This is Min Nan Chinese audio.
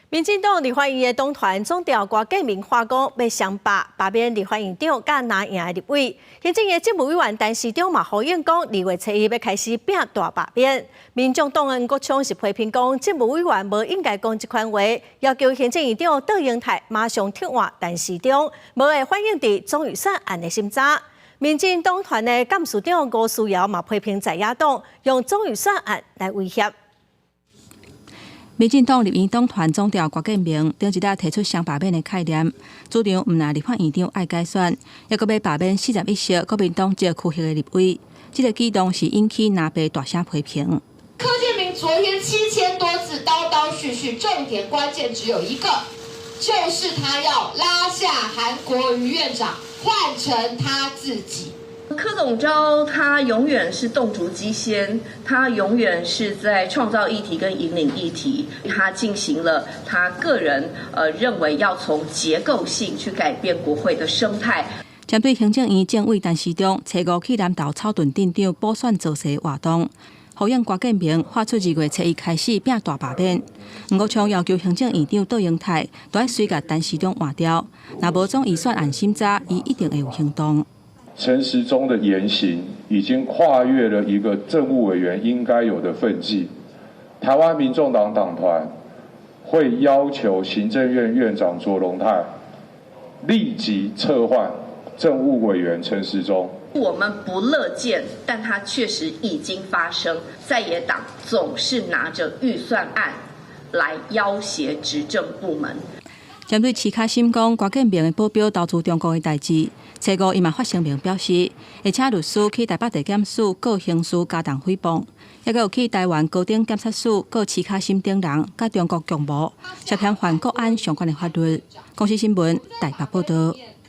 民進黨立法院的黨團總召郭建明喊講，欲雙罷罷免立法院長佮藍營的立委。行政院政務委員陳時中嘛呼應講，2月初1欲開始拼大罷免。民眾黨的黃國昌是批評講，政務委員無應該講這款話，要求行政院長卓榮泰馬上撤換陳時中，無會反映佇總預算案的審查。民進黨團的幹事長吳思瑤嘛批評在野黨用總預算案來威脅。民進黨立院黨團總召郭建明頂一日提出雙罷免的概念，主張毋但立法院長愛改選，猶閣欲罷免41席國民黨籍區域的立委。這个舉動是引起藍白大聲批評。柯建銘昨天7000多字叨叨絮絮，重點關鍵只有一個，就是他要拉下韓國瑜院長，換成他自己。柯總召他永遠是洞燭機先，他永遠是在創造議題跟引領議題。他進行了他個人認為要從結構性去改變國會的生態。針對行政院政委陳時中初五去南投草屯鎮長補選造勢活動，呼應郭建明發出2月初1開始拼大罷免。黃國昌要求行政院長卓榮泰都愛隨共陳時中換掉，若無總預算案審查，伊一定會有行動。陳時中的言行已經跨越了一個政務委員應該有的分際。台灣民眾黨黨團會要求行政院院長卓榮泰立即撤換政務委員陳時中。我們不樂見，但它確實已經發生。在野黨總是拿着預算案來要挾執政部門。針對徐卡審講郭建明的保鏢投資中國的代誌，初五伊嘛發聲明表示，會請律師去台北地檢署告刑事加重誹謗，猶閣有去台灣高等檢察署告徐卡審等人，佮中國共謀涉嫌犯國安相關的法律。公視新聞台北報道。